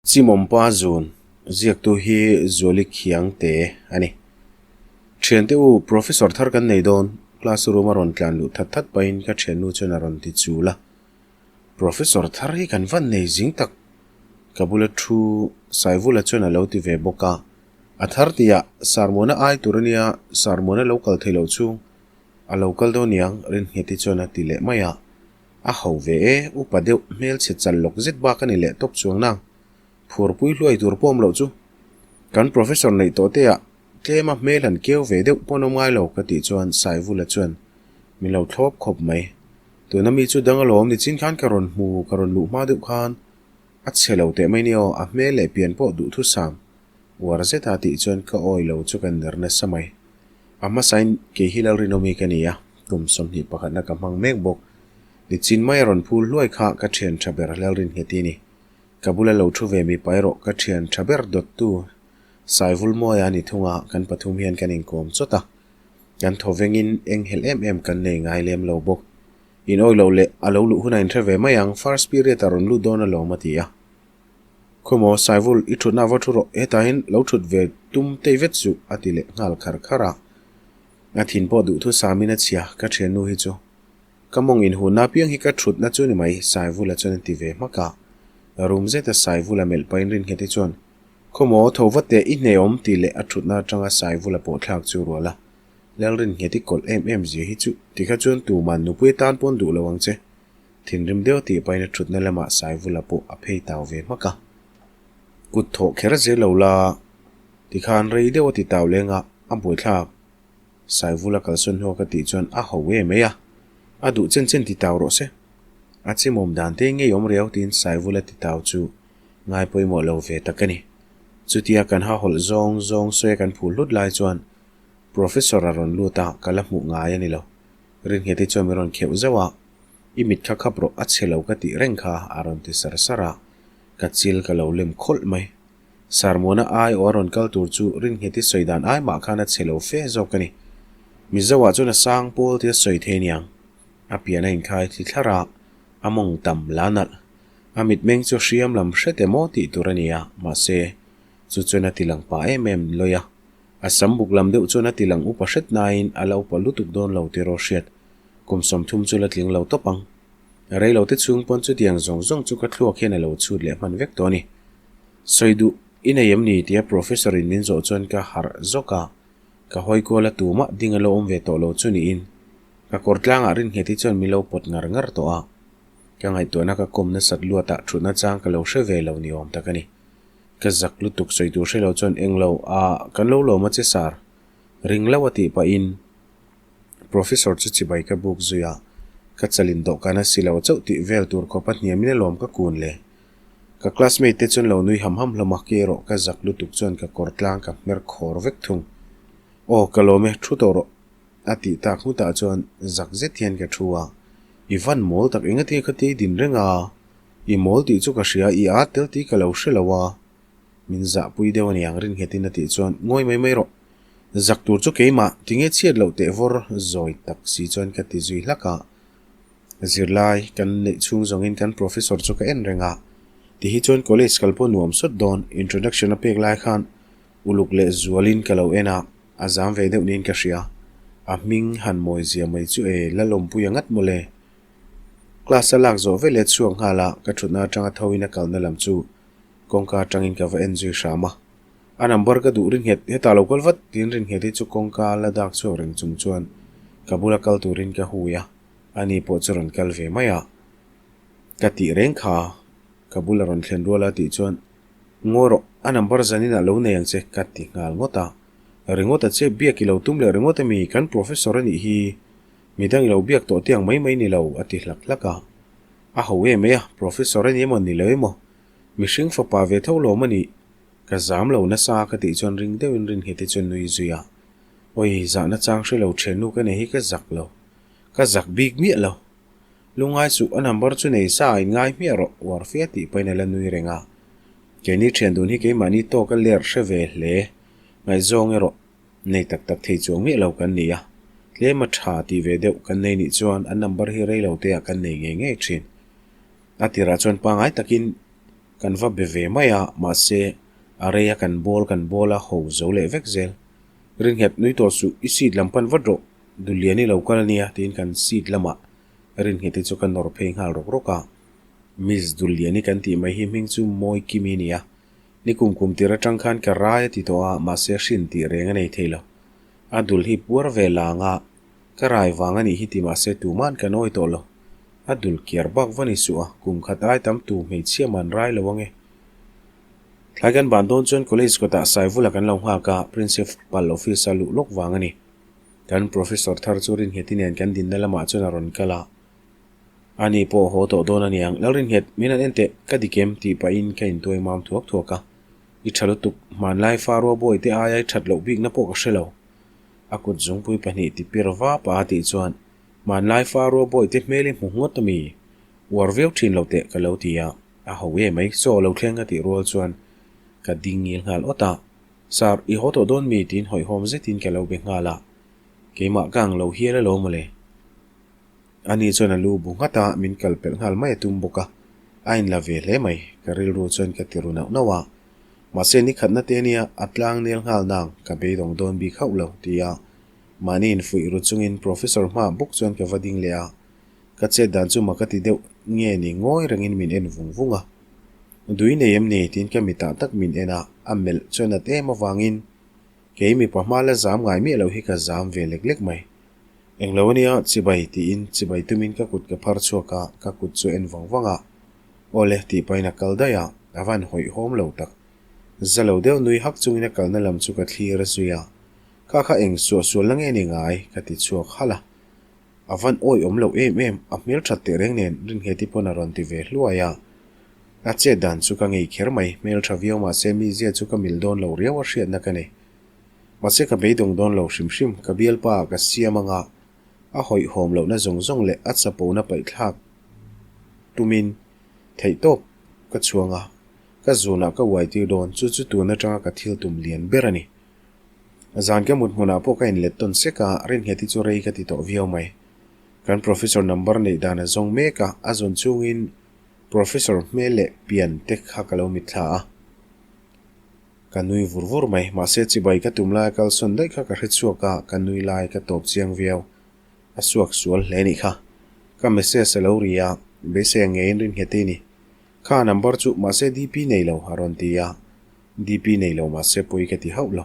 Chimawmpa zun ziaktu hi Zuali Khiangte a ni. Thiante u, Professor thar kan nei dawn, class room a rawn tlan luh that that pahin ka thiannu chuan a rawn ti chul a. Professor thar hi kan van nei zing tak, ka bula thu Saivula chuan a lo ti ve bawk a. A thar tihah Sarmuana ai tur a nia, Sarmuana lo kal thei loh chu a lo kal dawn niang, Ringheti chuan a ti leh mai a. A ho ve e, upa deuh hmelchhe chal lawk zet bak a ni leh tawp chuang nang. Phurpui hluai tur pawh awm loh chu. Kan professor neih tawh te ah tlema hmel han keu ve deuh pawn awm ngai lo ka tih chuan Saivula chuan min lo thlawp khawp mai. Tuna mi chu dang alawm nichin khan ka rawn hmu ka rawn luh hma deuh khan a chhe lo teh mai nia aw, a hmel leh pian pawh duhthusam uar zeta tih chuan ka awi lo chu ka ner nasa mai. A hmasain kei hi Lalrinawmi ka ni a, kum 21 na ka hmang mek bawk. Nichin mai a rawn phul hluai kha ka thian tha ber Lalringheti a ni. Ka bula lo thu ve mipa erawh ka thian tha ber dawttu Saivulmawia a ni thung a, kan pathum hian kan inkawm chawt a. Kan thaw vengin enghelh em em kan nei ngai lem lo bawk. In awi loh leh a lo luh hunah inhre ve mai ang, first period a rawn lut dawn alawm a ti a. Khawmaw Saivul, i thutna va thu rawh, hetahin lo thut ve tum tei vet suh, a ti leh nghal khar khar a. A thin pawh duhthu samin a chhia, ka thiannu hi chu. Ka mawng inhunna apiang hi ka thutna chu ni mai, Saivula chuan a ti ve hmak a. Rum zeta Saivula melh pahin Rinnghet hi chuan, Khawmaw, tho va teh, i hneawm, tih leh a thutna atanga Saivula pawh thlak chu rual a. Lalrinnghet i kawlh em em zia hi chu, tikha chuan tuman nupui atan pawn duh lo ang che. Thinrim deuh tih pahin a thutna lamah Saivula pawh a phei tau ve hmak a. Kut thawh kher zel lo la, tikhan rei deuh a ti tau leng a, a buaithlak. Saivula kalsawn hnuah ka tih chuan a ho e mai a, a duh chen chen ti tau rawh se. A chimawm dan te ngei awm riau tiin Saivula ti tau chu ngai pawimawh lo ve tak a ni. Chutia kan ha hawlh zawng zawng sawi a kan phul hlut lai chuan Professor a rawn lut a, ka la hmuh ngai a ni lo. Ringheti chuan min rawn kheuh zauh a. I mit kha khap rawh, a chhe lo ka tih reng kha, a rawn ti sar sar a, ka chil ka lo lem khawlh mai. Sarmuana ai aw a rawn kal tur chu Ringheti sawi dan ai mah khan a chhe lo fe zawk a ni. Mizo ah chuan a sang pawl tia sawi thei aniang. A pian a inkhai thli thlar a, a mawng tam la nalh. A mitmeng chu hriam lam hret emaw tih tur a ni a, mahse, chu chuan a ti lang pah em em lawi a. A sam buk lam deuh chuan a ti lang upa hret nain a la upa lutuk dawn lo tih rawh hriat. Kum 30 chu la tling lo tawp ang. Rei lo te chhung pawn chutiang zawng zawng chu ka thluak hian a lo chhut leh hman vek tawh a ni. Sawi duh i nei em ni tia Professor in min zawh chuan ka harh zawk a, ka hawi kual a tumah ding a lo awm ve tawh lo chu niin ka kawr tlangah rinnghet hi chuan min lo pawt ngar ngar tawh a. Ka ngaihtuahna ka kawm nasat luatah thutna chang ka lo hre ve lo ni awm tak a ni. Ka zak lutuk sawi tur hre lo chuan englo a kan lo lawm a che sar ring lo a tih pahin Professor chu chibai ka buk zui a, ka chalin dawhkan a si lo chauh tih vel tur khawp a hniamin alawm ka kun le. Ka classmate te chuan lo nui ham ham hlawm a, kei erawh ka zak lutuk chuan ka kawr tlang ka hmer khawr vek thung. Aw ka lawm e, thu tawh rawh a tih tak hmutah chuan zak zet hian ka thu a, I van mawl tak engatinge kha tia i din reng a? I mawl tih chu ka hria, i ât tel tih ka lo hre lo a, min zahpui deuh a niang Rinnghetin a tih chuan ngawi mai mai rawh. Zak tur chu keimah, tinge chhiat loh teh vawr zawi tak si chuan ka ti zui hlak a. Zirlai kan neih chhung zawngin kan professor chu ka en reng a, ti hi chuan college kal pawh nuam sawt dawn, introduction a pek lai khan uluk leh zualin ka lo en a, a zam ve deuh niin ka hria. A hming han mawi zia mai chu e, Lalawmpuia ngat mawle. Class a lak zawh veleh chhuak nghal a, ka thutna atanga tho in a kalna lam chu kawngka atangin ka va en zui hram a. A number ka duh ringhet, hetah lo kal vat tiin ringhet hi chu kawngka la dak chhuak reng chung chuan ka bula kal turin ka hui a, ani pawh chu rawn kal ve mai a. Ka tih reng kha ka bula rawn thlen rual a tih chuan Ngawi rawh, a number zanin ah lo nei ang che ka ti nghal ngawt a. Ringawt a che biak i lo tum leh ringawt ami, kan professor a nih hi. Midang i lo biak tawh te ang mai mai ni lo, a ti hlak hlak a. A ho em mai a, Professor a ni emaw ni lo emaw? Mihring fapa ve tho lawm a nih. Ka zam lo nasa ka tih chuan ring deuhin rinnghet hi chuan nui zui a. Awi, zahna chang hre lo thiannu ka nei hi ka zak lo. Ka zak bik miah lo. Lungai suh, a number chu nei sa a inngai hmiah rawh, uar fia tih pahin a la nui reng a. Keini thian dun hi keimahni tawk a ler hre ve hle. Ngaihzawng erawh. Nei tak tak thei chuang miah lo kan ni a, tlema tha tih ve deuh kan nei nih chuan an number hi rei lo te ah kan nei ngei ngei thin. A tirah chuan pangai takin Kan va be ve mai a, mahse, a rei a kan bawl kan bawl a ho zo leh vek zel. Rinnghet nui tawh suh, i seat lam pan vat rawh, Duhlian i lo kal a nia tiin kan seat lamah Rinnghet hi chu ka nawr phei nghal rawk rawk a. Miss Duhlian i kan tih mai hi hming chu Mawi Kimi a ni a, ni kum kum tir atang khan ka rai a ti tawh a, mahse hrin tih reng a nei thei lo. A dul hi puar ve lang a, ka rai vang a nih hi ti mahse tuman kan awi tawh lo. A dul kiar bak va ni suh a, kum khat ai tam tu hmeichhia man rai lo ange. Thlai kan ban dawn chuan college kawtah Saivula kan lo nghak a, Principal office a luh lawk vang a ni. Kan professor thar chu Ringheti nen kan dinna lamah chuan a rawn kal a. Ani pawh haw tawh dawn a niang, Lalrinnghet, min han en teh, ka dik em? tih pahin ka intuai mam thuak thuak a. I tha lutuk, hmanlai fa rua bawi te aia i that loh bikna pawh ka hre lo. A kut zungpui pahnih ti pir va pah a tih chuan, Hmanlai fa rua bawi te hmel i hmu ngawt a mi? Uar viau thin lo teh ka lo ti a, a ho e mai, saw lo thleng a tih rual chuan ka ding ngil nghal awt a. Sir, i haw tawh dawn mi? tiin hawihhawm zetin ka lo be nghal a, keimah ka ang lo hial alawm mawle. Ani chuan a lu bu nghat a, min kal pelh nghal mai a tum bawk a, a inla ve hle mai, ka rilru chuan ka ti ru nauh nauh a. Mahse ni khatna te nia, a tlang nel nghal nang, ka beidawng dawn bik hauh lo, ti a mahni infuih ru chungin Professor hma bawk chuan ka va ding leh a, ka chet dan chu mak a ti deuh nge ni ngawi rengin min en vung vung a. Dui nei em ni? tiin ka mitah tak min en a, a melh chuan at em avangin kei mipa hma la zam ngai miah lo hi ka zam ve lek lek mai. Englo ania chibai tiin chibai tumin ka kut ka phar chhuak a, ka kut chu en vang vang a. Awle tih pahin a kal daih a, a van hawihhawm lo tak. Za lo deuh nui hak chungin a kalna lam chu ka thlir a zui a. Kha kha eng suah sualna nge ni ngai? ka ti chhuak halh a. A van awihawm lo em em, a hmel that teh reng nen Ringheti pawn a rawn ti ve hluai a. A chet dan chu ka ngei kher mai, hmel tha viau mahse mizia chu ka mil dawn lo riau a hriatna ka nei. Mahse ka beidawng dawn lo hrim hrim, ka bialpa ah ka siam anga a hawihhawm lohna zawng zawng leh a chapona paihthlak tumin theihtawp ka chhuang a, ka zunah ka uai tir dawn, chu chu tun atanga ka thil tum lian ber a ni. Zan ka mut hmunah pawh ka inlet tawn sek a, Rinnghet hi chu rei ka ti tawh viau mai. Kan professor number neih dan a zawng mek a, a zawn chungin professor hmel leh pian te kha ka lo mitthla a. Ka nui vur vur mai, mahse chibai ka tum lai a kal sawn daih kha ka hre chhuak a, ka nui lai ka tawp chiang viau. A suak sual hle nih kha. Ka message a lo ri a, beisei ang ngeiin rin nghet i ni. Kha number chu mahse DP nei lo a rawn ti a, DP nei lo mahse pawi ka ti hauh lo.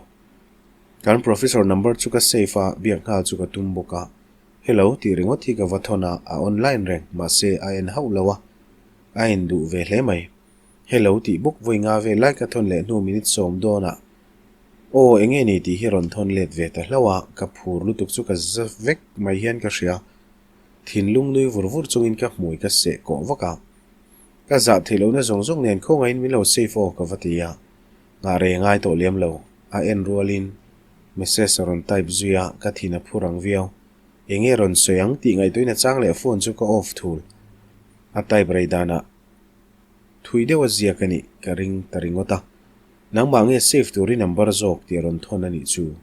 Kan professor number chu ka save a, biak nghal chu ka tum bawk a. Hello tih ringawt hi ka va thawn a, a online reng, mahse a en hauh lo a, a en duh ve hle mai. Hello tih bawk vawi nga vel lai ka thawn leh hnu minute sawm dawnah Aw enge ni tih hi rawn thawn let ve ta hlauh a, ka phur lutuk chu ka za vek mai hian ka hria. Thinlung nui vur vur chungin ka hmui ka seh kawh vak a. Ka zah theih lohna zawng zawng nen khawngaihin min lo save aw ka va ti a. Nghah rei ngai tawh lem lo, a en rualin message a rawn type zui a, ka thin a phur ang viau. Enge rawn sawi ang tih ngaihtuahina chang leh phone chu ka off thul. A type rei danah Thui deuh a ziak a nih ka ring ta ringawt a. Nangmah nge save tur i number zawk tih a rawn thawn a nih chu.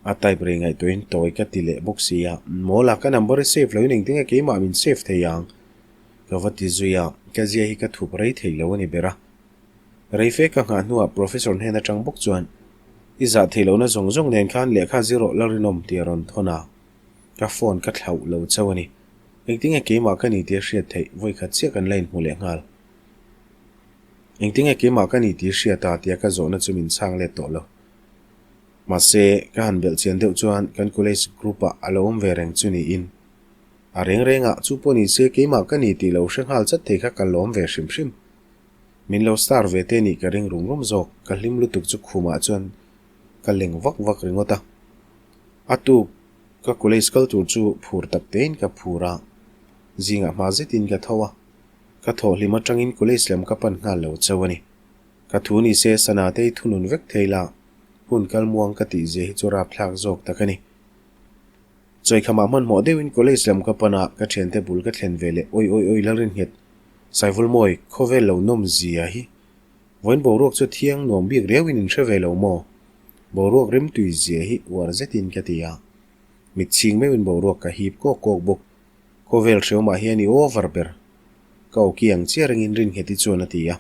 A type rei ngaihtuahin tawi ka ti leh bawk si a, Mawla ka number i save loin engtin nge keimah min save thei ang? Ka va ti zui a, ka zia hi ka thup rei thei lo a ni ber a. Rei fe ka nghah hnuah Professor hnen atang bawk chuan, I zah theih lohna zawng zawng nen khan lehkha zir rawh Lalrinawm tih a rawn thawn a. Ka phone ka thlauh lo chauh a ni. Engtinge keimah ka ni tih a hriat theih, vawikhat chiah kan la inhmu leh nghal. Engtinge keimah ka ni tih hriat a tia ka zawhna chu min chhang let tawh lo. Mahse, ka han belh chian deuh chuan kan college group ah a lo awm ve reng chu niin. A reng reng ah chu pawh ni se keimah ka ni tih lo hre nghal chat thei kha ka lawm ve hrim hrim. Min lo star ve te nih ka ring rum rum zawk, ka hlim lutuk chu khumah chuan ka leng vak vak ringawt a. A tuk ka college kal tur chu phur tak tein ka phur a, zingah hma zetin ka tho a, ka thawhhlim atangin college lam ka pan nghal lo chauh a ni. Ka thu ni se sana te hi thunun vek thei la, hun kal muang ka tih zia hi chu rapthlak zawk tak a ni. Chawikhamah hmanhmawh deuhin college lam ka pan a, ka thiante bul ka thlen ve leh awi awi awi Lalrinnghet, Saivulmawi, khawvel lo nawm zia hi Vawiin boruak chu thiang nuam bik riauin in hre ve lo maw? Boruak rimtui zia hi uar zetin ka ti a. Mit chhing meuhin boruak ka hip kawk kawk bawk. Khawvel hreawmah hian i over ber. Ka awki ang chiah ringin Ringheti chuan a ti a.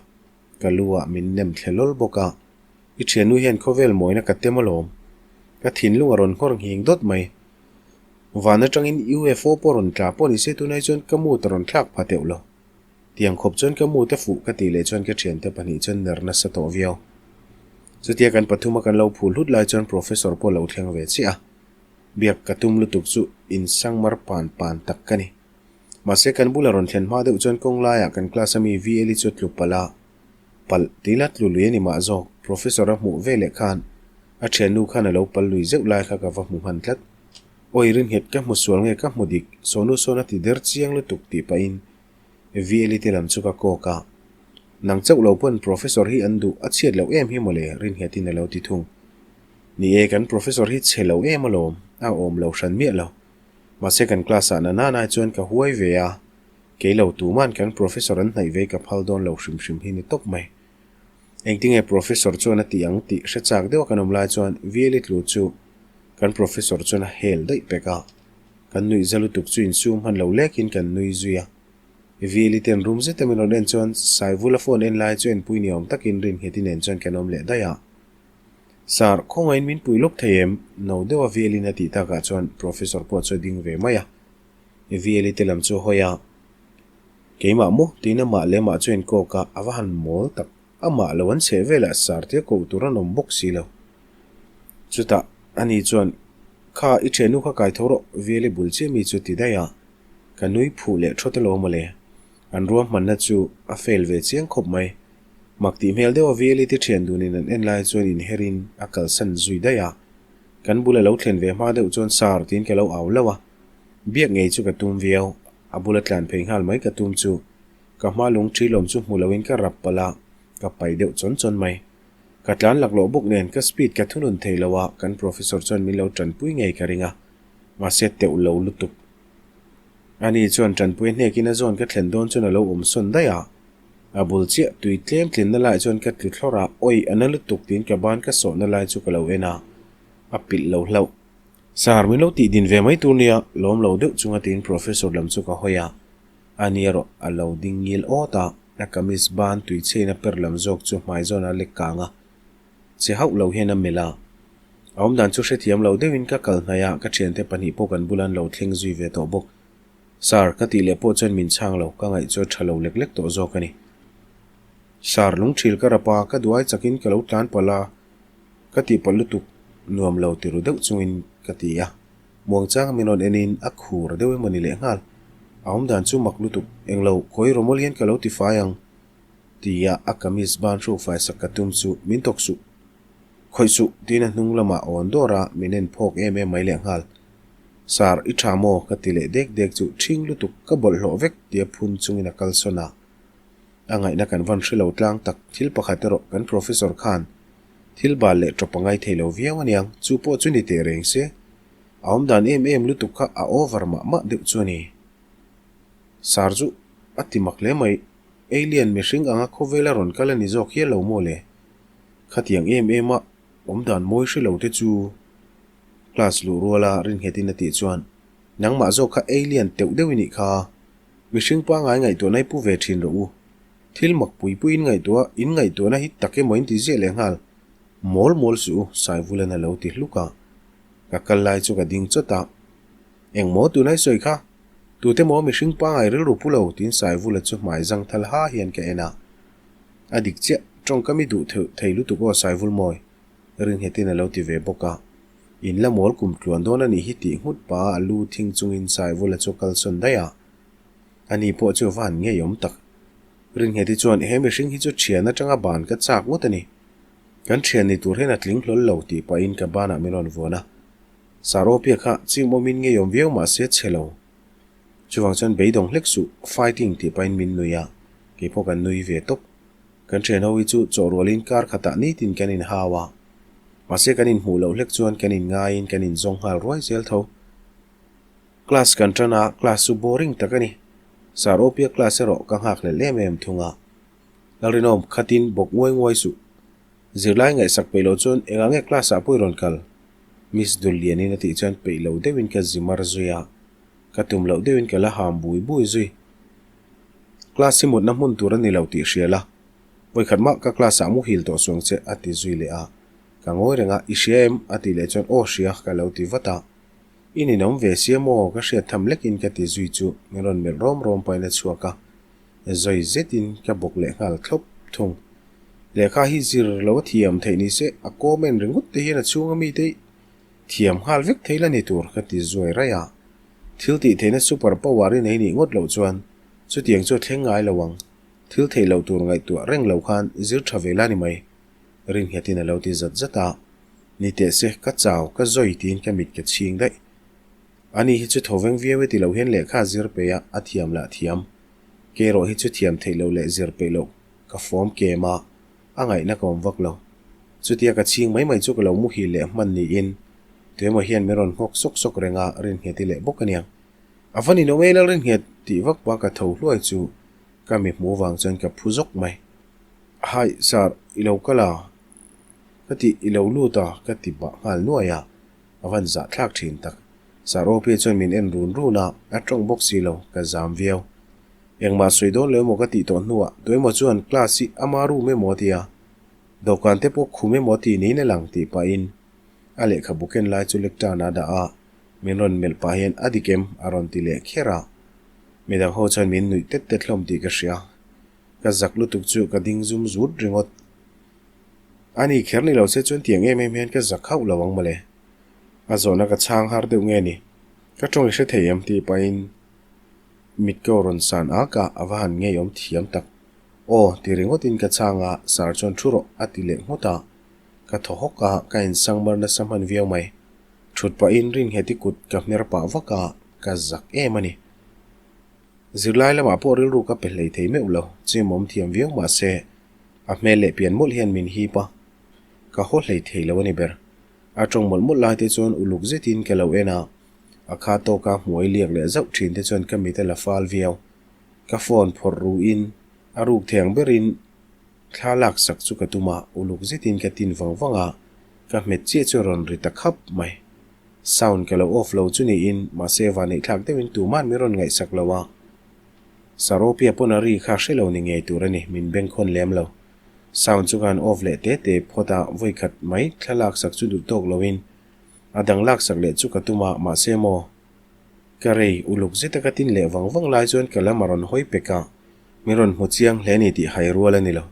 Ka lu ah min nem thle lawl bawk a, I thiannu hian khawvel mawina ka tem alawm. Ka thinlung a rawn nghawr nghing dawt mai. Van atangin UFO pawh rawn tla pawh ni se tunai chuan ka mood a rawn thlak pha teuh lo. Tiang khawp chuan ka mood a fuh ka tih leh chuan ka thiante pahnih chuan ner nasa tawh viau. Chutia kan pathuma kan lo phul hlut lai chuan Professor pawh lo thleng ve chiah a. Biak ka tum lutuk chu insangmar pan pan tak ka ni. Mahse kan bula rawn thlen hma deuh chuan kawng laiah kan class a mi VL-i chu tlu palh a, palh tila tlu lui a ni mah zawk, Professor a hmuh ve leh khan a thiannu khan a lo pal lui zeuh lai kha ka va hmu hman tlat. Awi rinnghet ka hmu sual nge ka hmu dik, Sonu sawn a ti der chiang lutuk tih pahin VL-i te lam chu ka kawk a. Nang chauh lo pawn Professor hi an duh a chhiat loh em hi mawle rinnghetin a lo ti thung. Ni e, kan Professor hi chhe lo em alawm, a awm lo hran miah lo. Mahse kan class ah na nana chuan ka huai ve a, kei lo tuman kan professor an hnaih ve ka phal dawn lo hrim hrim hi ni tawp mai. Engtinge professor chuan a tih ang tih hre chak deuh a kan awm lai chuan Vieli tlu chu kan professor chuan a hel daih pek a, kan nuih za lutuk chu insum hman lo lekin kan nui zui a. Vieli ten rum zeta min rawn en chuan Saivula phone en lai chu enpui ni awm takin Ringheti nen chuan kan awm leh daih a. Sir, khawngaihin min pui lawk thei em? No deuha Vielin a tih takah chuan Professor pawh chu a ding ve mai a. Vieli te lam chu a hawi a, Keimah maw? tiin amah leh amah chu a inkawk a, a va han mawl tak. Amah lo an chheh velah Sir tia koh tur an awm bawk si lo. Chutah ani chuan, Kha, i thiannu kha kai tho rawh, Vieli bul chiah mi chu ti daih a. Ka nui phuh leh thawt alawm mawle. An ruahmanna chu a fail ve chiang khawp mai. Mak tih hmel deuha VLE te thian dunin an en lai chuan inherin a kalsan zui daih a. Kan bul a lo thlen ve hma deuh chuan Sir tiin ka lo au lo a. Biak ngei chu ka tum viau. A bula tlan phei nghal mai ka tum chu ka hma lung thi lawm chu hmu loin ka rap palh a, ka pai deuh chawn chawn mai. Ka tlan laklawh bawk nen ka speed ka thunun thei lo a, kan professor chuan min lo tanpui ngei ka ring a. Mahse teuh lo lutuk. Ani chuan tanpui hnekin a zawn ka thlen dawn chuan a lo awm sawn daih a. A bul chiah tui tlem tlinna laiah chuan ka tlu thlawr a, awi a na lutuk tiin ka ban ka sawhna lai chu ka lo en a, a pilh lo hlauh. Sir, min lo tih din ve mai tur nia, lawm lo deuh chunga tiin Professor lam chu ka hawi a. Ani erawh a lo ding ngil awt a, a kamis ban tui chheina per lam zawk chu hmai zawn a lek kang a, che hauh lo hian a melh a. A awmdan chu hrethiam lo deuhin ka kal hnaih a, ka thiante pahnih pawh kan bula an lo thleng zui ve tawh bawk. Sir, ka tih leh pawh chuan min chhang lo, ka ngaih chu a tha lo lek lek tawh zawk a ni. Sir, lungthil ka rap a, ka duai chakin ka lo tlan palh a, ka tih palh lutuk nuam lo ti ru deuh chungin ka ti a. Muangchanga min rawn enin a khur deuh emaw ni lehnghal. A awmdan chu mak lutuk, englo, khawi rawmawl hian ka lo ti fai ang. Tia a kamis ban hruk fai sak ka tum chu min tawk suh. Khawih suh tiin a hnung lamah awn dawr a, min en phawk em em mai lehnghal. Sir, i tha maw? ka ti leh dek dek chu ṭhing lutuk ka bawlhhlawh vek tia phun chungin a kalsawn a. A ngaihna kan van hre lo tlang tak thil pakhat erawh kan professor khan thil bal leh ṭawp a ngai thei lo viau aniang, chu pawh chu ni teh reng se. A awmdan em em lutuk kha a over mah mah deuh chu a ni. Sir chu a ti mak hle mai, alien mihring anga khawvela rawn kal a ni zawk hial lo maw le? Khatiang em em a awmdan mawi hre lo te chu class luh ruala rinnghetin a tih chuan nangmah zawk kha alien teuh deuh i nih kha, mihring pangngai ngaihtuahna i pu ve thin rawh u. Thil mak pui pui in ngaihtuah in ngaihtuahna hi tak emaw in ti ziah leh nghal. Mawl mawl suh u, Saivulan a lo ti hluk a. Ka kal lai chu ka ding chawt a. Engmaw tunai sawi kha? Tute maw mihring pangngai rilru pu lo? tiin Saivula chu hmai zang thal ha hian ka en a. A dik chiah, tawngkam i duh theuh thei lutuk aw Saivulmawi, Rinnghetin a lo ti ve bawk a. In la mawl kum tluan dawn a nih hi tih nghut pa a lu thing chungin Saivula chu a kalsawn daih a. Ani pawh chu va han ngeiawm tak. Ringheti chuan he mihring hi chu thian atanga ban ka chak ngawt a ni. Kan thian ni tur hian a tling hlawl lo tih pahin ka banah min rawn vuan a. Saropia kha chim awmin ngeiawm viau mahse chhe lo. Chuvang chuan beidawng hlek suh, fighting tih pahin min nui a, kei pawh kan nui ve tawp. Kan thian ho hi chu chaw rualin kar khatah nitin kan inhau a, mahse kan inhmuh loh hlek chuan kan inngaiin kan inzawng nghal ruai zel tho. Class kan tan a, class chu boring tak a ni. Sir Opia class erawh ka nghakhlelh em em thung a. Lalrinawm, khatin bawk nguai nguai suh. Zirlai ngaihsak peih loh chuan engah nge class ah pawh i rawn kal? Miss Dullianin a tih chuan peih lo deuhin ka zi mar zui a. Ka tum loh deuhin ka la ham bui bui zui. Class hi mutna hmun tur a ni lo tih hria la. Vawikhat mah ka class ah muhil tawh suang che a ti zui leh a. Ka ngawi reng a, I hria em? a tih leh chuan Aw hria ka lo ti vat a. I ninawm ve sia maw? Ka hriat tham lekin ka ti zui chu min rawn melh rawm rawm pahin a chhuak a. Zawi zetin ka bawk leh nghal thlawp thung. Lehkha hi zir lo a thiam theih ni se a comment ringawt te hian a chhunga mite thiam nghal vek thei la ni tur ka ti zuai raih a. Thil tih theihna super power i nei nih ngawt loh chuan chutiang chu a thleng ngai lo ang. Thil theih loh tur ngaihtuah reng lo khan zir tha ve la ni mai. Rinnghetin a lo ti zat zat a. Ni teh se, ka chau, ka zawi tiin ka mit ka chhing daih. Ani hi chu tho veng viau e ti lo hian lehkha a zir peih a, a thiam lah thiam. Kei erawh hi chu thiam theih loh leh zir peih loh ka fawm kem a, a ngaihna ka awm vak lo. Chutia ka chhing mai mai chu ka lo muhil leh hman niin tuemaw hian min rawn nghawk sawk sawk reng a, Rinnghet i leh bawk aniang. A va ninawm e Lalrinnghet tih vak pa ka tho hluai chu ka mi hmuh vang chuan ka phu zawk mai. Hai sir, i lo kal a? Ka ti, i lo lut a? Ka ti bah nghal nuai a, a van zah thlak thin tak. Sir Opie chuan min en run run a, a tawng bawk si lo, ka zam viau. Engmah sawi dawn lo emaw ka tih tawh hnuah tuemaw chuan class hi ama room emaw a ti a, dawhkan te pawh khum emaw tih niin a lang tih pahin a lehkhabu ken lai chu lectern ah a dah a, min rawn melh pah hian a dik em a rawn ti leh kher a, midang ho chuan min nuih tet tet hlawm tih ka hria. Ka zak lutuk chu ka ding zum zut ringawt. A ni kher ni lo se chuan tiang em em hian ka zak hauh lo ang mawle. A zawhna ka chhang har deuh nge ni? Ka tawng i hre thei em tih pahin mit ko rawn san ak a, a va han ngeiawm thiam tak. Aw ti ringawtin ka chhang a, sir chuan thu rawh a ti leh nghut a. Ka thaw hawk a, ka insangmar nasa hman viau mai. Thut pahin Ringheti kut ka hmer pah vak a, ka zak em a ni. Zirlai lamah pawh rilru ka pe hlei thei meuh lo, chimawm thiam viau mah se, a hmel leh pian mawlh hian min hip a, ka haw hlei thei lo a ni ber. A tawng mawlh mawlh lai te chuan uluk zetin ka lo en a, a kha tawka hmuai liak leh zauh thin te chuan ka mit a la fal viau. Ka phone phawrh ruin a ruk thei ang berin thla lak sak chu ka tum a, uluk zetin ka tin vang vang a, ka hmet chiah chu a rawn ri ta khap mai. Sound ka lo off lo chu niin, mahse vaneihthlak deuhin tuman min rawn ngaihsak lo a. Saropia pawn a ri kha hre lo ni ngei tur a ni, min bengkhawn lem lo. Sound chu ka han off leh te te phawt a, vawikhat mai thla laksak chu duh tawk loin a dang laksak leh chu ka tum a, mahse maw ka rei uluk zeta ka tin leh vang vang lai chuan ka lam a rawn hawi pek a, min rawn hmu chiang hle ni tih hai rual a ni lo.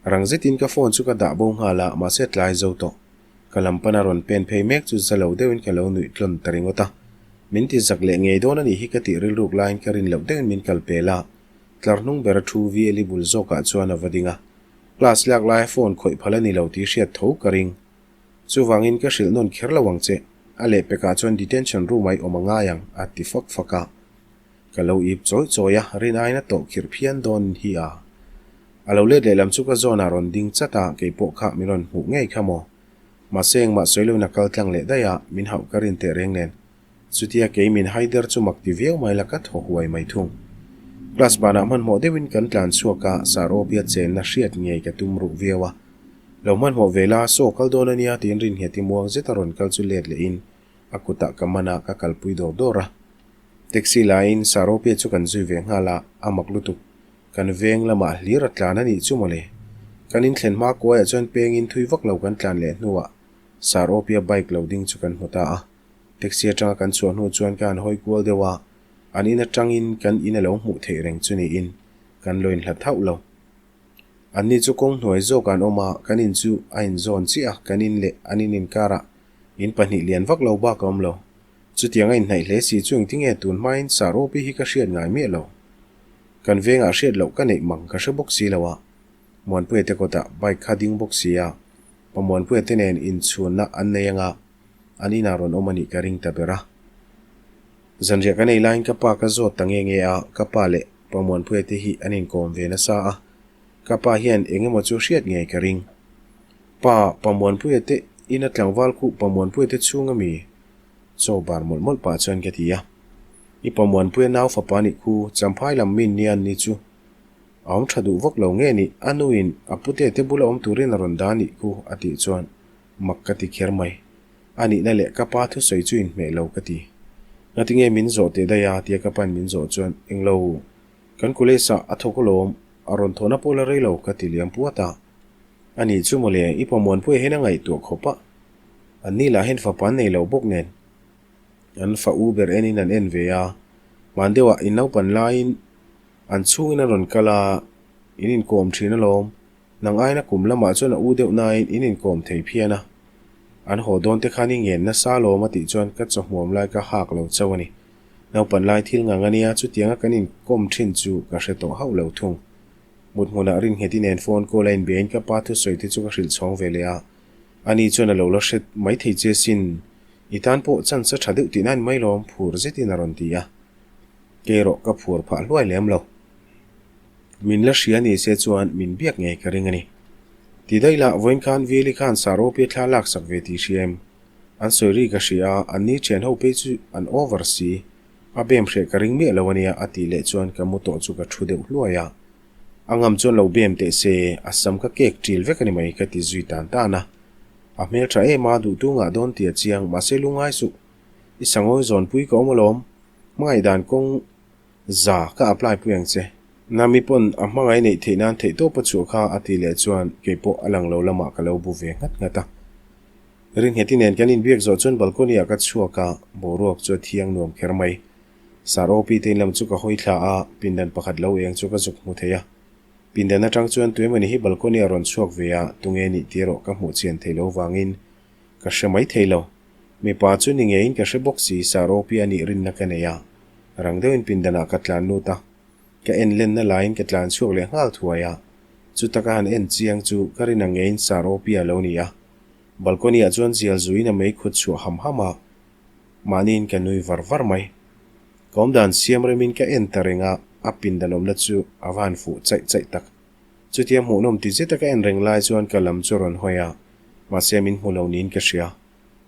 Rang zetin ka phone chu ka dah bo nghal a, mahse tlai zo tawh. Ka lam pana rawn pen phei mek chu za lo deuhin ka lo nuih tlawn ta ringawt a. Min ti zak leh ngei dawn a nih hi ka tih rilruk laiin ka rin loh deuhin min kal pel a. Tlar hnung bera thu VL-i bul zawkah chuan a va ding a. Class lak laia phone khawih phal a ni lo tih hriat tho ka ring. Chuvangin ka hrilh nawn kher lo ang che. A lehpekah chuan detention room ah i awm a ngai ang a ti fak fak a. Ka lo ip chawi chawi a, rin aiin a tawh khirh phian dawn hi a. A lo let lehlam chu ka zawnah rawn ding chat a, kei pawh kha min rawn hmuh ngei kha maw. Mahse engmah sawi loin a kal tlang leh daih a, min hauh ka rin teh reng nen. Chutia kei min hai der chu mak ti viau mai la ka thaw huai mai thung. Class banah hmanhmawh deuhin kan tlan chhuak a, Saropia chenna hriat ngei ka tum ruh viau a. Lo hmanhmawh ve la, saw kal dawn a nia tiin rinnghet i muang zeta rawn kal chu let lehin a kutah ka man a, ka kalpui dawr dawr a. Taxi laiin Saropia chu kan zui ve nghal a, a mak lutuk. Kan veng lamah hlir a tlan a nih chu mawle. Kan inthlen hma kuaiah chuan pengin thui vak lo kan tlan leh hnuah Saropia bike lo ding chu kan hmu ta a. Taxi atanga kan chhuah hnu chuan ka han hawi kual deuh a, an in atangin kan in a lo hmuh theih reng chu niin kan lo inhlat hauh lo. Anni chu kawng hnuai zawkah an awm a, kan in chu a inzawn chiah a, kan in leh an in inkarah in pahnih lian vak lo bak a awm lo. Chutiang a inhnaih hle si chu engtinge tun hmain Saropi hi ka hriat ngai miah lo. Kan vengah hriat loh ka neih mang ka hre bawk si lo a. Muanpuia te kawtah bike kha ding bawk si a, Pa Muanpuia te nen inchhunna an nei anga an inah rawn awm a nih ka ring ta ber a. Zanriah kan ei laiin ka pa ka zawt ta nge nge a, ka pa leh Pa Muanpuia te hi an inkawm ve nasa a, ka pa hian eng emaw chu hriat ngei ka ring. Pa, Pa Muanpuia te ina tlangval khuh Pa Muanpuia te chhung ami? Chaw bar mawlh mawlh pah chuan ka ti a. I Pa Muanpuia nau fapa nih khu Champhai lam min nia ni chu a awm tha duh vak lo nge nih a nuin a pute te bula awm turin a rawn dah nih khu a tih chuan mak ka ti kher mai. A nihna leh ka pa thusawi chu inhmeh lo ka ti. Ngatinge min zawh teh daih a tia ka pain min zawh chuan englo kan college ah a thawk alawm. a rawn thawhna pawh la rei lo ka ti liam puat a. A nih chu mawle, i pamuanpuia hian a ngaihtuah khawp a. An ni lah hian fapa an nei lo bawk nen. An fa u ber enin an en ve a, hman deuhah in naupan laiin an chhungin an rawn kal a, in inkawm thin alawm. Nang aina kum lamah chuan a u deuh nain in inkawm thei phian a. An haw dawn te khan i ngen nasa alawm a tih chuan ka chawhmuam lai ka hak lo chauh a ni. Naupan lai thil ngang a nia, chutianga kan inkawm thin chu ka hre tawh hauh lo thung. Mut hmunah Ringheti nen phone call a inbiain ka pa thusawi te chu ka hrilh chhawng ve leh a. Ani chuan a lo la hre mai thei che sin, i tan pawh chance a tha deuh tihna a ni mai lawm, phur zetin a rawn ti a. Kei erawh ka phur phah hluai lem lo. Min la hria ni se chuan min biak ngei ka ring a ni. Ti daih lah, vawiin khan Veli khan Saropi a thla laksak ve tih hria em? An sawi ri ka hria a, an ni thian ho phei chu an over si. A bem hreh ka ring miah lo a nia a tih leh chuan ka mu tawh chu ka thu deuh hluai a. A ngam chuan lo bem teh se, a sam ka kek ṭil vek a ni mai ka ti zui tan tan a. A hmel ṭha em a, duhtu ngah dawn tih a chiang, mahse lungngai suh. I sangawi zawnpui ka awm alawm. Hmangaih dan kawng za ka apply pui ang che. Nami pawn a hmangaih neih theih nan theih tawp a chhuah kha a tih leh chuan kei pawh a lang lo lamah ka lo bu ve nghat nghat a. Ringheti nen kan inbiak zawh chuan balcony ah ka chhuak a, boruak chu a thiang nuam kher mai. Sir OP te in lam chu ka hawi thla a, pindan pakhat lo eng chu ka zuk hmu thei a. Pindan atang chuan tuemawni hi balcony ah rawn chhuak ve a, tunge nih tih erawh ka hmuh chian thei lo vangin ka hre mai thei lo. Mipa chu ni ngeiin ka hre bawk si, Sir OP a nih rinna ka nei a. Rang deuhin pindan ah ka tlan lut a, ka en lenna laiin ka tlan chhuak leh nghal thuai a. Chuta ka han en chiang chu ka rin ang ngeiin Sir OP a lo ni a. Balcony ah chuan zial zuiin a mei khut chhuah ham ham a, mahniin ka nui var var mai. Ka awmdan siam remin ka en ta reng a, a pindan awmna chu a va han fuh chaih chaih tak. Chutia hmuhnawm ti zeta ka en reng lai chuan ka lam chu a rawn hawi a, mahse min hmu lo niin ka hria.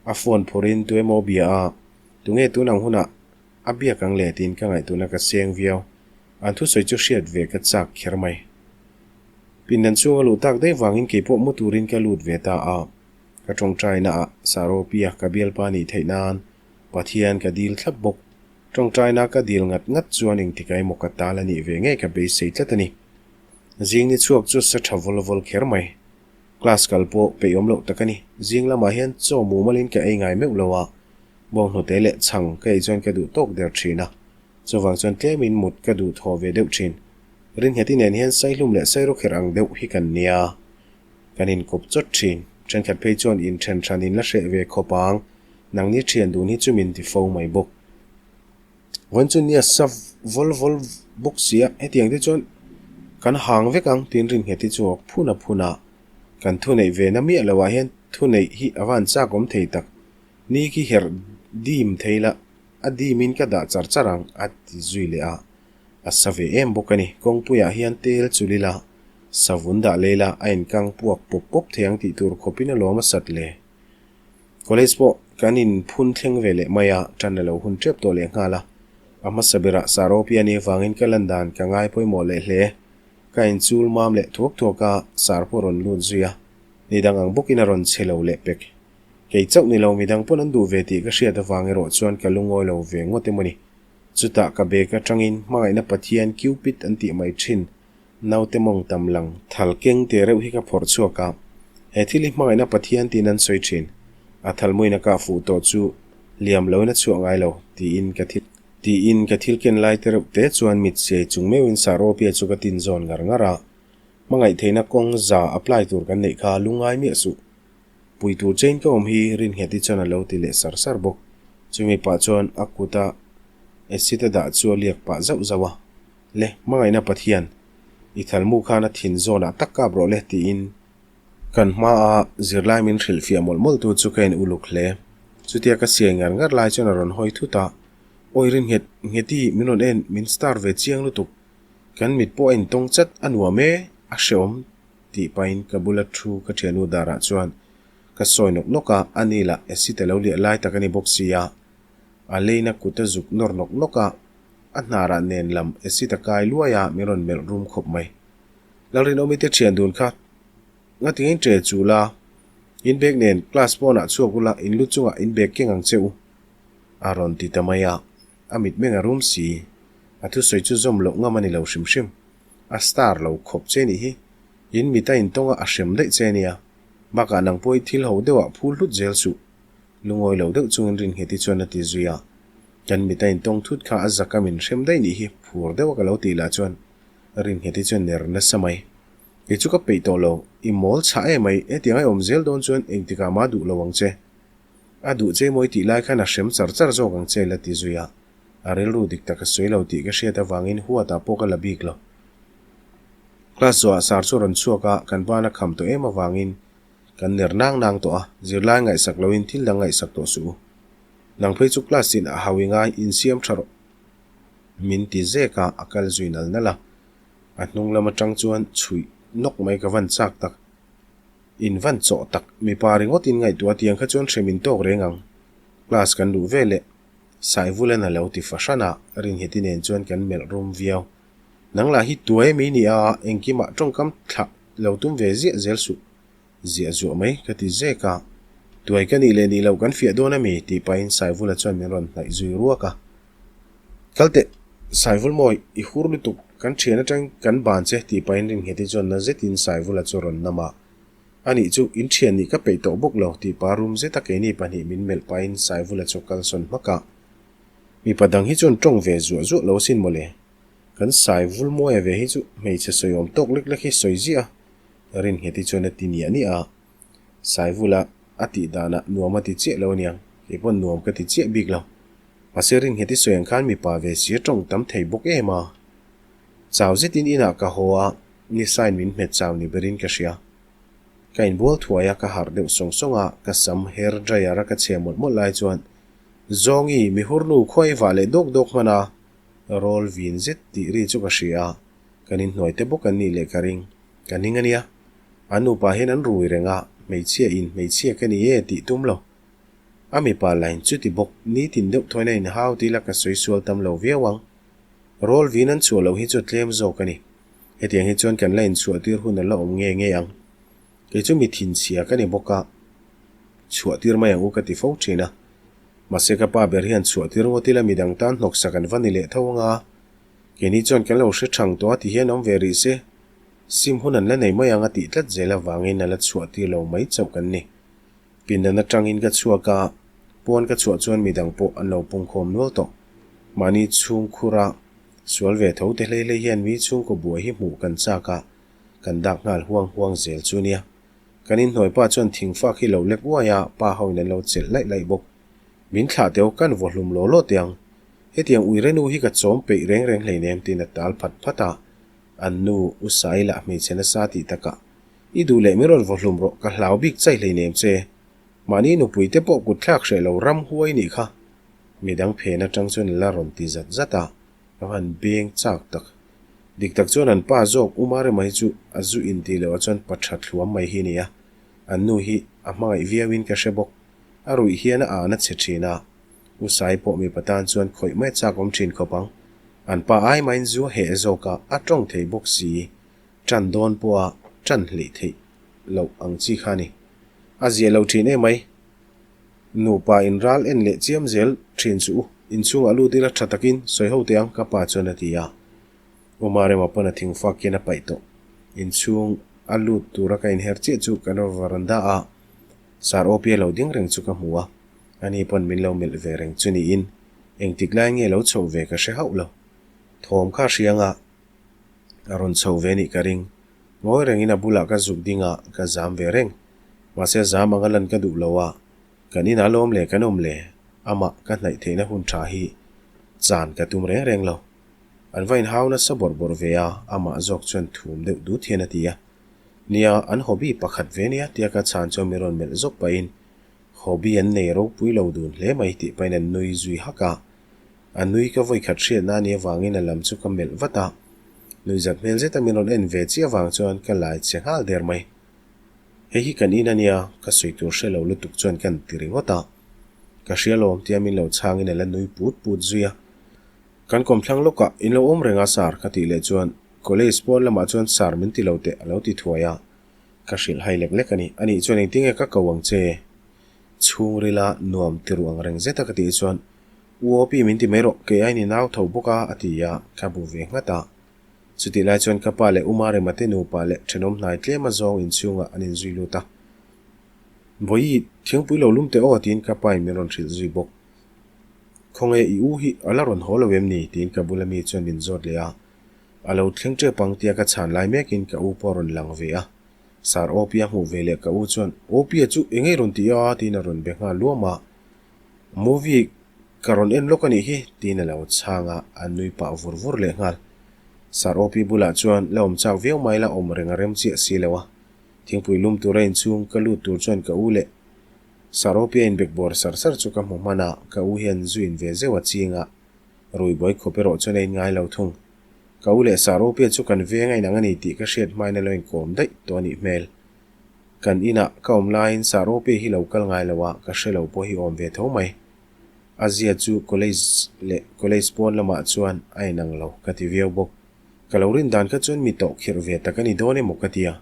A phone phawrhin tu emaw bia a, tunge tun ang hunah a biak ang le tiin ka ngaihtuahna ka seng viau. An thusawi chu hriat ve ka chak kher mai. Pindan chhung a luh tak daih vangin kei pawh mu turin ka lut ve ta a. Ka tawngtaina ah Saropia ka bialpa nih theih nan Pathian ka dil thlap bawk. Tawngtaina ka dil ngat ngat chuan engtik ah emaw ka tal a nih ve ngei ka beisei tlat a ni. Zing ni chhuak chu sa tha vawl vawl kher mai. Class kal pawh peih awm loh tak a ni. Zing lamah hian chaw mumalin ka ei ngai meuh lo a, bawnghnute leh chhang ka ei chuan ka duh tawk der thin a. Chuvang chuan tlemin mut ka duh thaw ve deuh thin. Ringheti nen hian Saihlum leh Sairawkherh ang deuh hi kan nia. Kan inkawp chawt thin. Thenkhat phei chuan inthen hran in la hreh ve khawp ang. Nangni thian dun hi chu min ti fo mai bawk. Vawiin chu nia sa vawl vawl bawk si a, hetiang te chuan kan hang vek ang tiin Ringheti chu a phun a phun a. Kan thuneih ve na miah loh ah hian thuneih hi a van chak awm thei tak. Ni khi herh dim thei la, a dim in ka dah char char ang a ti zui leh a. A sa ve em bawk a ni. Kawngpuiah hian tel chul ila, savun dah lei la, a inkang puak pawp pawp thei ang tih tur khawpin a lawm a sat le. College pawh kan inphun thleng ve leh mai a, tan a lo hun tep tawh leh nghal a. A hmasa berah Saropia ni avangin ka lan dan ka ngai pawimawh leh hle. Ka inchul mam leh thuak thuak a, sar pawh a rawn lut zui a. Ni dang ang bawkin a rawn che lo leh pek. Kei chauh ni lo midang pawn an duh ve tih ka hriat avang erawh chuan ka lungawi lo ve ngawt emaw ni. Chutah ka bag atangin hmangaihna Pathian Cupid an tih mai thin naute mawng tam lang thal keng te reuh hi ka phawrh chhuak a. He thil hi hmangaihna Pathian tiin an sawi thin. A thal muin a kah fuh tawh chu liam loin a chhuah ngai lo tiin ka thil tiin ka thil ken lai te reuh te chuan mit siai chung meuhin Saropia chu ka tin zawn ngar ngar a. Hmangaih theihna kawng za apply tur kan neih kha lungngai miah suh. Pui tur chain ka awm hi Ringheti chuan a lo ti leh sar sar bawk. Chumi pah chuan a kuta acid a dah chu a liak pah zauh zauh a. Le, hmangaihna Pathian, i thalmu khan a thin zawnah tak kap rawh le tiin kan hmaa zirlai min hrilhfiah mawlh mawlh tu chu ka in uluk hle. Chutia ka siai ngar ngar lai chuan a rawn hawi thut a, Awi Rinnghet, Ngheti min rawn en, min star ve chiang lutuk. Kan mit pawh a intawng chat, a nuam e, a hreawm Tih pahin ka bula thu ka thiannu darah chuan ka sawi nawk nawk a, a ni lah acid a lo liah lai tak a ni bawk si a, a leina kut a zuk nawr nawk nawk a, a hnarah nen lam acid a kai luai a, min rawn melh rum khawp mai. Lalrinawmi te thian dun kha ngatinge in che chul a, in bag nen class pawnah chhuak ula in lu chungah in bag keng ang che u a rawn ti ta mai a, a mitmeng a rum si, a thusawi chu zawm loh ngam a ni lo hrim hrim. A star lo khawp che nih hi. In mit a intawng a, a hrem daih che nia. Bakah nang pawh i thil ho deuh ah phul hlut zel suh. Lungawi lo deuh chungin Ringheti chuan a ti zui a. Kan mit a intawng thut kha a zak a min hrem daih nih hi phur deuh a ka lo tih lah chuan Ringheti chuan ner nasa mai. Kei chu ka peih tawh lo, i mawl chhah em mai, hetiang a i awm zel dawn chuan engtikah mah duh lo ang che. A duh che mawi tih lai khan a hrem char char zawk ang che la ti zui a. A rilru dik tak a sawi lo tih ka hriat avangin huatah pawh ka la bik lo. Class zawhah sar chu a rawn chhuak a, kan ban a kham tawh em avangin kan ner nang nang tawh a, zirlai ngaihsak loin thil dang ngaihsak tawh suh u. Nang phei chu class in a hau i ngai, insiam tha rawh. Min ti zek a, a kal zui nal nal a. A hnung lam atang chuan chhuih nawk mai ka van chak tak. In van chawh tak, mipa ringawt in ngaihtuah tiang kha chuan hre min tawk reng ang. Class kan luh ve leh Saivulan a lo ti fahran a, Ringheti nen chuan kan melh rum viau. Nang lah hi tuai mi ni a, engkimah tawngkam thlah lo tum ve ziah zel suh. Ziah zuah mai ka ti zek a. Tuai ka nih leh nih loh kan fiah dawn a mi? tih pahin Saivula chuan min rawn hnaih zui ruak a. Kal teh, Saivul mawi, i hur lutuk, kan thian atang kan ban che tih pahin Ringheti chuan na zetin Saivula chu rawn nam a. A nih chu, in thian nih ka peih tawh bawk lo tih pa rum zeta keini pahnih min melh pahin Saivula chu kal sawn hmak a. Mipa dang hi chuan tawng ve zuah zuah lo asin mawle. Kan Saivul mawia ve hi chu hmeichhe sawiawm tawk lek lek hi sawi ziah a, Ringheti chuan a ti niah niah a. Saivula a tih danah nuam a ti chiah lo aniang, kei pawn nuam ka ti chiah bik lo. Mahse Ringheti sawi ang khan mipa ve si a tawng tam thei bawk em a. Chau zetin inah ka haw a, ni sign min hmet chau ni berin ka hria. Ka inbual thuai a, ka harh deuh sawng sawng a, ka sam hair dryer a ka chhe mawlh mawlh lai chuan Zawngi, mi hurnu khuai vah leh dawk dawk hman a, rawl vin zet tih ri chu ka hria a, kan inhnuai te bawk an nih leh ka ring. Ka ning a nia. An nupa hian an rui reng a, hmeichhia in hmeichhia ka ni e tih tum lo. A mipa line chuti bawk, nitin deuh thawiin a inhau tih la ka sawi sual tam lo viau ang. Rawl vin an chhuah loh hi chu tlem zawk a ni. Hetiang hi chuan kan la inchhuah tir hun a la awm nge nge ang. Kei chu mi thinchhia ka ni bawk a, chhuah tir mai ang u ka ti fo thin a. Mahse ka pa ber hian chhuah tir ngawt ila midang tan hnawksak an va ni leh tho anga. Keini chuan kan lo hre thang tawh a ti hian awm ve rih se, sim hun an la nei mai ang a tih tlat zel avangin a la chhuah tir lo mai chauh kan ni. Pindan atangin ka chhuak a, pawn ka chhuah chuan midang pawh an lo pungkhawm nual tawh. Mahni chhungkhura sual ve tho te hlei hlei hian mi chhungkaw buai hi hmuh kan chak a, kan dak nghal huang huang zel chu nia. Kan inhnuai pa chuan thingfak hi lo lek uai a, pa ho in an lo chelh laih laih bawk. Min thlah teu kan vaw hlum law law teh ang. Hetiang uire nu hi ka chawm peih reng reng hleinem tiin a tal phat phat a. An nu u Sai lah hmeichhe nasa tih takah I duh leh min rawn vaw hlum rawh, ka hlau bik chai hleinem che. Mahni nupui te pawh kut thlak hreh lo ram huai nih kha. Midang phen atang chuan la rawn ti zat zat a, ka han beng chak tak. Dik tak chuan an pa zawk U Marema hi chu a zu in tih loh ah chuan pa tha thluam mai hi a ni a, an nu hi a hmangaih viau in ka hre bawk. A ruih hian a an a chhe thin a, U Sai pawh mipa tan chuan khawih mai chak awm thin khawp ang. An pa ai mahin zu a heh zawk a, a tawng thei bawk si. Ṭan dawn pawha ṭan hleih theih loh ang chi kha a ni. A ziah lo ṭhin emai. Nupa in ral en leh chiam zel ṭhin chu u, inchhungah lut ila ṭha takin sawi ho teh ang ka pa chuan a ti a. U Marema pawn a thingfak hian a paih tawh. Inchhung a lut tura ka inher chiah chu kan varanda a Sir Opia lo ding reng chu ka hmu a, ani pawn min lo melh ve reng chu niin engtik lai nge lo chhoh ve ka hre hauh lo. Thawm kha hria anga A rawn chho ve nih ka ring. Ngawi rengin a bulah ka zuk ding a, ka zam ve reng. Mahse zam anga lan ka duh lo a, kan inah lawm le kan awm le, amah ka hnaih theihna hun tha hi chan ka tum reng reng lo. An va inhau nasa bawrh bawrh ve a, amah zawk chuan thum deuh dut hian a ti a. Nia, an hobby pakhat ve nia tia ka chhan chuan min rawn melh zawk pahin hobby an nei ropui lo dun hle mai tih pahin an nui zui hak a. A nui ka vawi khat hriatna a nih avangin a lam chu ka melh vat a, nuihzat hmel zeta min rawn en ve chiah avang chuan ka lai che nghal der mai. Hei hi kan in a nia, ka sawi tur hre lo lutuk chuan kan ti ringawt a. Ka hria lawm tia min lo chhangin a la nui put put zui a. Kan kawmthlang lawkah in lo awm reng a sar ka tih leh chuan college pawn lamah chuan sar min ti lo teh a lo ti thuai a. Ka hrilh hai lek lek a ni. Anih chuan engtinge ka ko ang che? Chhungrila nuam ti ruh ang reng zeta ka tih chuan U Opi min ti mai rawh, kei ain i nau tho bawk a, a ti a, ka bu ve nghat a. Chutih lai chuan ka pa leh U Marema te nupa leh thenawm hnai tlem a zawng inchhungah an inzui lut a. Vawi, thingpui lo lum teh aw tiin ka pa in min rawn hrilh zui bawk. Khawnge i u hi a la rawn haw lo em ni? tiin ka bula mi chuan min zawt leh a. A lo thleng tep ang tia ka chhan lai mekin ka u pawh a rawn lang ve a. Sir Opia hmuh ve leh ka u chuan, Opia chu eng ei rawn ti a? tiin a rawn be nghal luam a. Movie ka rawn en lawk a nih hi tiin a lo chhang a, a nui pah vur vur leh nghal. Sir Opi bulah chuan la awm chak viau mai la awm reng a rem chiah si lo a. Thingpui lum tura inchhung ka lut tur chuan ka u leh Saropia inbekbawr sar sar chu ka hmu hman a, ka u hian zu in ve zeuh a ching a, rui buai khawp erawh chuan a inngai lo thung. Ka u leh Saropia chu kan veng a inang a ni tih ka hriat hmain a lo inkawm daih tawh a nih hmel. Kan inah ka awm laiin Saropia hi lo kal ngai lo a, ka hre lo pawh hi awm ve tho mai. A zia chu college leh college pawn lamah chuan a inang lo ka ti viau bawk. Ka lo rin dan kha chuan mi tawh khirh ve tak a ni dawn emaw ka ti a,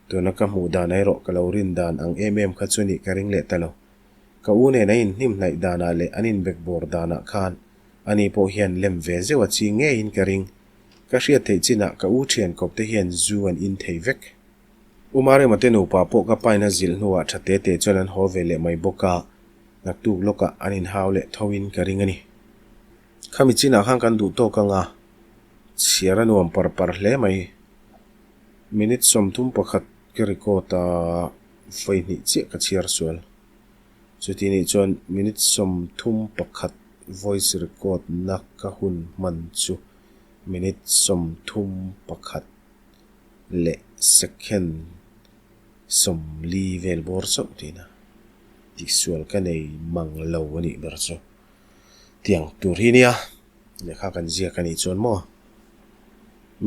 tuna ka hmuh dan erawh ka lo rin dan ang em em kha chu nih ka ring leh ta lo. Ka u nen a inhnim hnaih danah leh an inbekbawr danah khan ani pawh hian lem ve zeuh a ching ngeiin ka ring. Ka hriat theih chinah ka u thian kawp te hian zu an in thei vek. U Marema te nupa pawh ka pain a zilh hnuah tha te te chuan an haw ve leh mai bawk a, naktuk lawkah an inhau leh thoin ka ring a ni. Khami chinah khan kan duh tawk ang a, chhiar a nuam par par hle mai. Minute 31 ka record a, vawi hnih chiah ka chhiar sual. Chuti nih chuan minute 31 voice record na ka hun hman chu minute 31 leh second 40 vel bawr chauh tihna tihsual ka nei mang lo a nih ber chu. Tiang tur hi nia, lehkha kan ziak a nih chuan maw?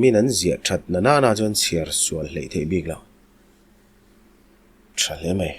Min an ziah that na nana chuan chhiar sual hleih theih bik lo. Tha hle mai.